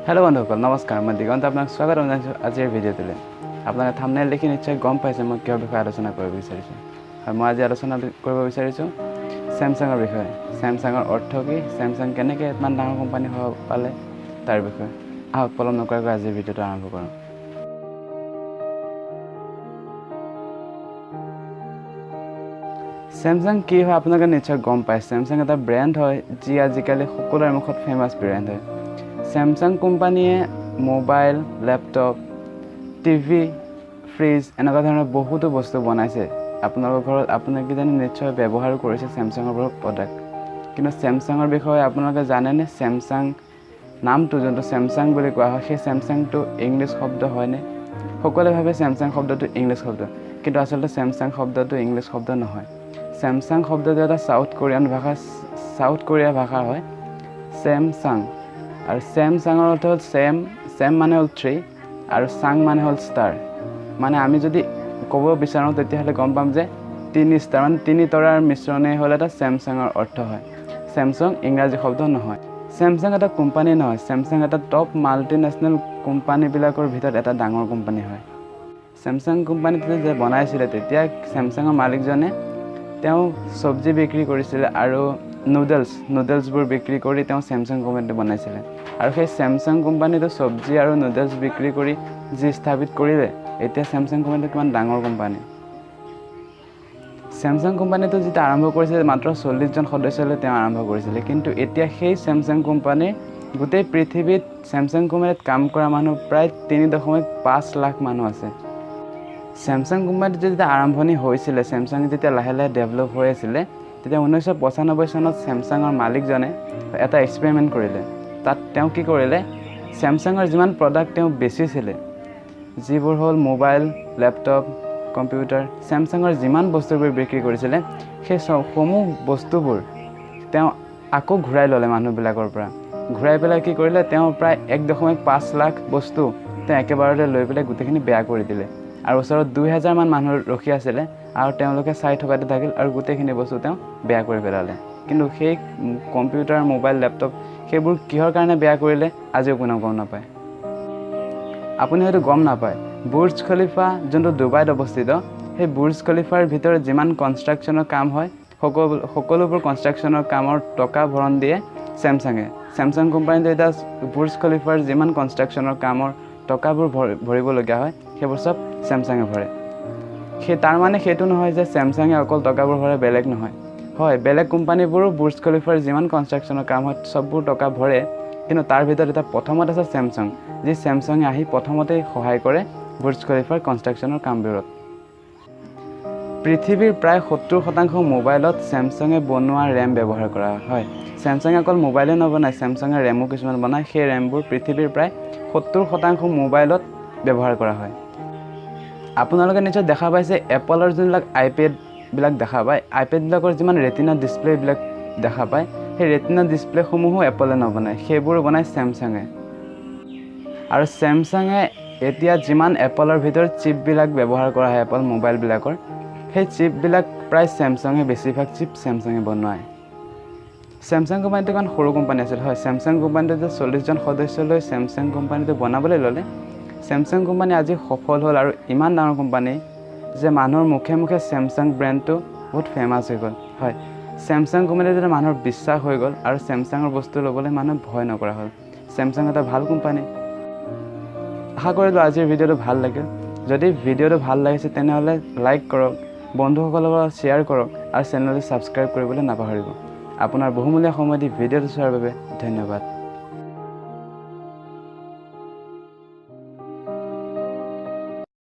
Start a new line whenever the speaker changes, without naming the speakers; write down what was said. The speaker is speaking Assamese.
হেল্ল' বন্ধুসকল, নমস্কাৰ। মই দিগন্ত, আপোনাক স্বাগতম জনাইছোঁ আজিৰ ভিডিঅ'টোলৈ। আপোনালোকে থাম্বনেইল দেখি নিশ্চয় গম পাইছে মই কিহৰ বিষয়ে আলোচনা কৰিব বিচাৰিছোঁ। হয়, মই আজি আলোচনা কৰিব বিচাৰিছোঁ চেমচাঙৰ বিষয়ে। চেমচাঙৰ অৰ্থ কি, চেমচাং কেনেকৈ ইমান ডাঙৰ কোম্পানী হ'ব পালে তাৰ বিষয়ে। আহক, পলম নকৰাকৈ আজিৰ ভিডিঅ'টো আৰম্ভ কৰোঁ। চেমচাং কি হয় আপোনালোকে নিশ্চয় গম পায়। চেমচাং এটা ব্ৰেণ্ড হয় যি আজিকালি সকলোৰে মুখত ফেমাছ ব্ৰেণ্ড হয়। চেমচাং কোম্পানীয়ে মোবাইল, লেপটপ, টিভি, ফ্ৰিজ এনেকুৱা ধৰণৰ বহুতো বস্তু বনাইছে। আপোনালোকৰ ঘৰত আপোনালোকে কিজানি নিশ্চয় ব্যৱহাৰো কৰিছে চেমচাঙৰ বহুত প্ৰডাক্ট। কিন্তু চেমচাঙৰ বিষয়ে আপোনালোকে জানেনে? চেমচাং নামটো যোনটো চেমচাং বুলি কোৱা হয়, সেই চেমচাংটো ইংলিছ শব্দ হয়নে? সকলোৱে ভাবে চেমচাং শব্দটো ইংলিছ শব্দ, কিন্তু আচলতে চেমচাং শব্দটো ইংলিছ শব্দ নহয়। চেমচাং শব্দটো এটা চাউথ কোৰিয়ান ভাষা, চাউথ কোৰিয়া ভাষা হয় চেমচাং। আৰু চেমচাঙৰ অৰ্থ হ'ল চেম, চেম মানে হ'ল থ্ৰী আৰু চাং মানে হ'ল ষ্টাৰ। মানে আমি যদি ক'ব বিচাৰোঁ তেতিয়াহ'লে গম পাম যে তিনি ষ্টাৰ মানে তিনি তৰাৰ মিশ্ৰণেই হ'ল এটা চেমচাঙৰ অৰ্থ হয়। চেমচাং ইংৰাজী শব্দ নহয়। চেমচাং এটা কোম্পানী নহয়, চেমচাং এটা টপ মাল্টিনেশ্যনেল কোম্পানীবিলাকৰ ভিতৰত এটা ডাঙৰ কোম্পানী হয়। চেমচাং কোম্পানীটো যে বনাইছিলে তেতিয়া চেমচাঙৰ মালিকজনে তেওঁ চব্জি বিক্ৰী কৰিছিলে আৰু নুডলছবোৰ বিক্ৰী কৰি তেওঁ চেমচাং কোম্পানীটো বনাইছিলে। আৰু সেই চেমচাং কোম্পানীটো চব্জি আৰু নুডলছ বিক্ৰী কৰি যি স্থাপিত কৰিলে, এতিয়া চেমচাং কোম্পানীটো কিমান ডাঙৰ কোম্পানী। চেমচাং কোম্পানীটো যেতিয়া আৰম্ভ কৰিছিলে মাত্ৰ 40জন সদস্যলৈ তেওঁ আৰম্ভ কৰিছিলে, কিন্তু এতিয়া সেই চেমচাং কোম্পানী গোটেই পৃথিৱীত চেমচাং কোম্পানীত কাম কৰা মানুহ প্ৰায় 3.5 লাখ মানুহ আছে। চেমচাং কোম্পানীটো যেতিয়া আৰম্ভণি হৈছিলে, চেমচাং যেতিয়া লাহে লাহে ডেভেলপ হৈ আছিলে, তেতিয়া 1995 চনত চেমচাঙৰ মালিকজনে এটা এক্সপেৰিমেণ্ট কৰিলে। তাত তেওঁ কি কৰিলে, চেমচাঙৰ যিমান প্ৰডাক্ট তেওঁ বেচিছিলে, যিবোৰ হ'ল মোবাইল, লেপটপ, কম্পিউটাৰ, চেমচাঙৰ যিমান বস্তুবোৰ বিক্ৰী কৰিছিলে সেই সমূহ বস্তুবোৰ তেওঁ আকৌ ঘূৰাই ল'লে মানুহবিলাকৰ পৰা। ঘূৰাই পেলাই কি কৰিলে, তেওঁ প্ৰায় 1.5 লাখ বস্তু তেওঁ একেবাৰতে লৈ পেলাই গোটেইখিনি বেয়া কৰি দিলে। আৰু ওচৰত 2000মান মানুহ ৰখি আছিলে আৰু তেওঁলোকে চাই থকাতে থাকিল আৰু গোটেইখিনি বস্তু তেওঁ বেয়া কৰি পেলালে। কিন্তু সেই কম্পিউটাৰ, মোবাইল, লেপটপ সেইবোৰ কিহৰ কাৰণে বেয়া কৰিলে আজিও কোনেও গম নাপায়। আপুনি হয়তো গম নাপায়, বুৰ্জ খলিফা যোনটো ডুবাইত অৱস্থিত, সেই বুৰ্জ খলিফাৰ ভিতৰত যিমান কনষ্ট্ৰাকশ্যনৰ কাম হয় সকলোবোৰ কনষ্ট্ৰাকশ্যনৰ কামৰ টকা ভৰণ দিয়ে চেমচাঙে। চেমচাং কোম্পানীটো এতিয়া বুৰ্জ খলিফাৰ যিমান কনষ্ট্ৰাকশ্যনৰ কামৰ টকাবোৰ ভৰিবলগীয়া হয় সেইবোৰ চব চেমচাঙে ভৰে। সেই তাৰমানে সেইটো নহয় যে চেমচাঙে অকল টকাবোৰ ভৰে, বেলেগ নহয়। হয়, বেলেগ কোম্পানীবোৰো বুৰ্জ খলিফাৰ যিমান কনষ্ট্ৰাকশ্যনৰ কাম হয় চববোৰ টকা ভৰে, কিন্তু তাৰ ভিতৰত এটা প্ৰথমত আছে চেমচাং, যি চেমচাঙে আহি প্ৰথমতেই সহায় কৰে বুৰ্জ খলিফাৰ কনষ্ট্ৰাকশ্যনৰ কামবোৰত। পৃথিৱীৰ প্ৰায় 70% মোবাইলত চেমচাঙে বনোৱা ৰেম ব্যৱহাৰ কৰা হয়। চেমচাঙে অকল মোবাইলে নবনায়, চেমচাঙে ৰেমো কিছুমান বনায়। সেই ৰেমবোৰ পৃথিৱীৰ প্ৰায় 70% মোবাইলত ব্যৱহাৰ কৰা হয়। আপোনালোকে নিশ্চয় দেখা পাইছে এপলৰ যোনবিলাক আইপেডবিলাক দেখা পায়, আইপেডবিলাকৰ যিমান ৰেটিনা ডিছপ্লেবিলাক দেখা পায়, সেই ৰেটিনা ডিছপ্লেসমূহো এপলে নবনায়, সেইবোৰ বনায় চেমচাঙে। আৰু চেমচাঙে এতিয়া যিমান এপলৰ ভিতৰত চিপবিলাক ব্যৱহাৰ কৰা হয় এপল মোবাইলবিলাকৰ, সেই চিপবিলাক প্ৰায় চেমচাঙে, বেছিভাগ চিপ চেমচাঙে বনায়। চেমচাং কোম্পানীটো ইমান সৰু কোম্পানী আছিল হয়। চেমচাং কোম্পানীটো যে 40জন সদস্যলৈ চেমচাং কোম্পানীটো বনাবলৈ ল'লে, চেমচাং কোম্পানী আজি সফল হ'ল আৰু ইমান ডাঙৰ কোম্পানী যে মানুহৰ মুখে মুখে চেমচাং ব্ৰেণ্ডটো বহুত ফেমাছ হৈ গ'ল। হয়, চেমচাং কোম্পানীটো যেতিয়া মানুহৰ বিশ্বাস হৈ গ'ল আৰু চেমচাঙৰ বস্তু ল'বলৈ মানুহে ভয় নকৰা হ'ল। চেমচাং এটা ভাল কোম্পানী। আশা কৰিলোঁ আজিৰ ভিডিঅ'টো ভাল লাগিল। যদি ভিডিঅ'টো ভাল লাগিছে তেনেহ'লে লাইক কৰক, বন্ধুসকলৰ লগত শ্বেয়াৰ কৰক আৰু চেনেলটো ছাবস্ক্ৰাইব কৰিবলৈ নাপাহৰিব। আপোনাৰ বহুমূলীয়া সময় দি ভিডিঅ'টো চোৱাৰ বাবে ধন্যবাদ।